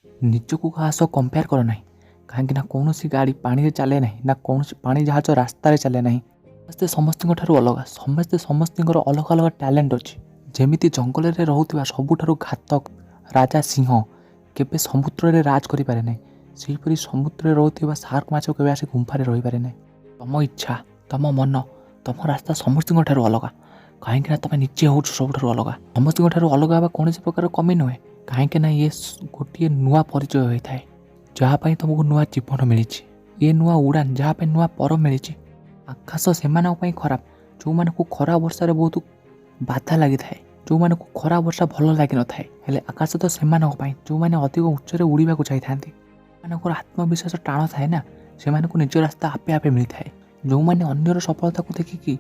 ନିଜକୁ କାହା ସହ କମ୍ପେୟାର କର ନାହିଁ, କାହିଁକିନା କୌଣସି ଗାଡ଼ି ପାଣିରେ ଚାଲେ ନାହିଁ ନା କୌଣସି ପାଣି ଜାହାଜ ରାସ୍ତାରେ ଚାଲେ ନାହିଁ। ସମସ୍ତେ ସମସ୍ତଙ୍କ ଠାରୁ ଅଲଗା। ସମସ୍ତେ ସମସ୍ତଙ୍କର ଅଲଗା ଅଲଗା ଟ୍ୟାଲେଣ୍ଟ ଅଛି। ଯେମିତି ଜଙ୍ଗଲରେ ରହୁଥିବା ସବୁଠାରୁ ଘାତକ ରାଜା ସିଂହ କେବେ ସମୁଦ୍ରରେ ରାଜ କରିପାରେ ନାହିଁ, ସେହିପରି ସମୁଦ୍ରରେ ରହୁଥିବା ସାର୍କ ମାଛ କେବେ ଆସି ଗୁମ୍ଫାରେ ରହିପାରେ ନାହିଁ। ତମ ଇଚ୍ଛା, ତମ ମନ, ତମ ରାସ୍ତା ସମସ୍ତଙ୍କ ଠାରୁ ଅଲଗା, କାହିଁକିନା ତମେ ନିଜେ ହେଉଛ ସବୁଠାରୁ ଅଲଗା। ସମସ୍ତଙ୍କ ଠାରୁ ଅଲଗା ହେବା କୌଣସି ପ୍ରକାର କମି ନୁହେଁ, କାହିଁକିନା ଇଏ ଗୋଟିଏ ନୂଆ ପରିଚୟ ହୋଇଥାଏ, ଯାହା ପାଇଁ ତୁମକୁ ନୂଆ ଜୀବନ ମିଳିଛି। ଇଏ ନୂଆ ଉଡ଼ାନ, ଯାହା ପାଇଁ ନୂଆ ପର ମିଳିଛି। ଆକାଶ ସେମାନଙ୍କ ପାଇଁ ଖରାପ, ଯେଉଁମାନଙ୍କୁ ଖରା ବର୍ଷାରେ ବହୁତ ବାଧା ଲାଗିଥାଏ, ଯେଉଁମାନଙ୍କୁ ଖରା ବର୍ଷା ଭଲ ଲାଗିନଥାଏ। ହେଲେ ଆକାଶ ତ ସେମାନଙ୍କ ପାଇଁ, ଯେଉଁମାନେ ଅଧିକ ଉଚ୍ଚରେ ଉଡ଼ିବାକୁ ଚାହିଁଥାନ୍ତି। ସେମାନଙ୍କର ଆତ୍ମବିଶ୍ୱାସ ଟାଣ ଥାଏ ନା, ସେମାନଙ୍କୁ ନିଜ ରାସ୍ତା ଆପେ ଆପେ ମିଳିଥାଏ। ଯେଉଁମାନେ ଅନ୍ୟର ସଫଳତାକୁ ଦେଖିକି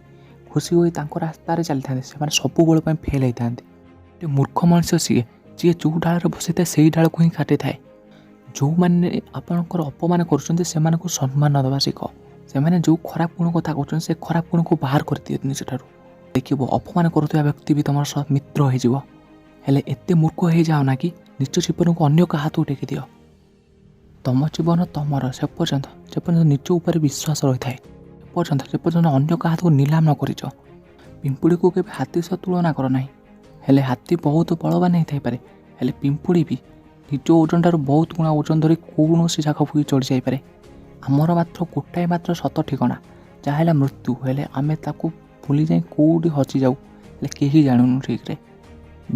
ଖୁସି ହୋଇ ତାଙ୍କ ରାସ୍ତାରେ ଚାଲିଥାନ୍ତି, ସେମାନେ ସବୁବେଳେ ପାଇଁ ଫେଲ୍ ହେଇଥାନ୍ତି। ଗୋଟେ ମୂର୍ଖ ମଣିଷ ସିଏ, ଯିଏ ଯେଉଁ ଡାଳରେ ବସିଥାଏ, ସେଇ ଡାଳକୁ ହିଁ କାଟିଥାଏ। ଯେଉଁମାନେ ଆପଣଙ୍କର ଅପମାନ କରୁଛନ୍ତି, ସେମାନଙ୍କୁ ସମ୍ମାନ ଦେବା ଶିଖ। ସେମାନେ ଯେଉଁ ଖରାପ ଗୁଣ କଥା କହୁଛନ୍ତି, ସେ ଖରାପ ଗୁଣକୁ ବାହାର କରିଦିଅ ନିଜଠାରୁ। ଦେଖିବ, ଅପମାନ କରୁଥିବା ବ୍ୟକ୍ତି ବି ତୁମର ସହ ମିତ୍ର ହେଇଯିବ। ହେଲେ ଏତେ ମୂର୍ଖ ହେଇଯାଅ ନା କି ନିଜ ଜୀବନକୁ ଅନ୍ୟ କାହା ହାତକୁ ଟେକି ଦିଅ। ତମ ଜୀବନ ତମର ସେ ପର୍ଯ୍ୟନ୍ତ, ଯେପର୍ଯ୍ୟନ୍ତ ନିଜ ଉପରେ ବିଶ୍ୱାସ ରହିଥାଏ, ସେପର୍ଯ୍ୟନ୍ତ, ଯେପର୍ଯ୍ୟନ୍ତ ଅନ୍ୟ କାହା ହାତକୁ ନିଲାମ ନ କରିଛ। ପିମ୍ପୁଡ଼ିକୁ କେବେ ହାତୀ ସହ ତୁଳନା କର ନାହିଁ। ହେଲେ ହାତୀ ବହୁତ ବଳବାନ ହେଇଥାଇପାରେ, ହେଲେ ପିମ୍ପୁଡ଼ି ବି ନିଜ ଓଜନଠାରୁ ବହୁତ ଗୁଣା ଓଜନ ଧରି କୌଣସି ଜାଗାକୁ ବି ଚଢ଼ି ଯାଇପାରେ। ଆମର ମାତ୍ର ଗୋଟାଏ ମାତ୍ର ସତ ଠିକଣା, ଯାହା ହେଲା ମୃତ୍ୟୁ। ହେଲେ ଆମେ ତାକୁ ଭୁଲି ଯାଇ କେଉଁଠି ହଜିଯାଉ, ହେଲେ କେହି ଜାଣୁନୁ ଠିକ୍ରେ।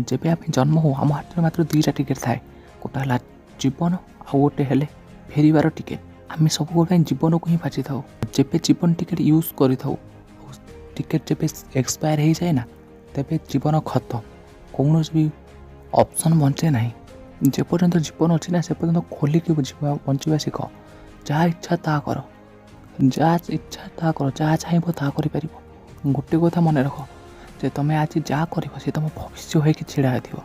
ଯେବେ ଆମେ ଜନ୍ମ ହଉ, ଆମ ହାତରେ ମାତ୍ର ଦୁଇଟା ଟିକେଟ୍ ଥାଏ। ଗୋଟେ ହେଲା ଜୀବନ, ଆଉ ଗୋଟେ ହେଲେ ଫେରିବାର ଟିକେଟ୍। ଆମେ ସବୁବେଳେ ପାଇଁ ଜୀବନକୁ ହିଁ ବାଛିଥାଉ। ଯେବେ ଜୀବନ ଟିକେଟ୍ ୟୁଜ୍ କରିଥାଉ, ଆଉ ଟିକେଟ୍ ଯେବେ ଏକ୍ସପାୟାର ହେଇଯାଏ ନା, ତେବେ ଜୀବନ ଖତମ। କୌଣସି ବି ଅପସନ୍ ବଞ୍ଚେ ନାହିଁ। ଯେପର୍ଯ୍ୟନ୍ତ ଜୀବନ ଅଛି ନା, ସେ ପର୍ଯ୍ୟନ୍ତ ଖୋଲିକି ବୁଝିବା, ବଞ୍ଚିବା ଶିଖ। ଯାହା ଇଚ୍ଛା ତାହା କର, ଯାହା ଇଚ୍ଛା ତାହା କର, ଯାହା ଚାହିଁବ ତାହା କରିପାରିବ। ଗୋଟେ କଥା ମନେ ରଖ ଯେ ତମେ ଆଜି ଯାହା କରିବ, ସେ ତୁମ ଭବିଷ୍ୟ ହେଇକି ଛିଡ଼ା ହେଇଥିବ।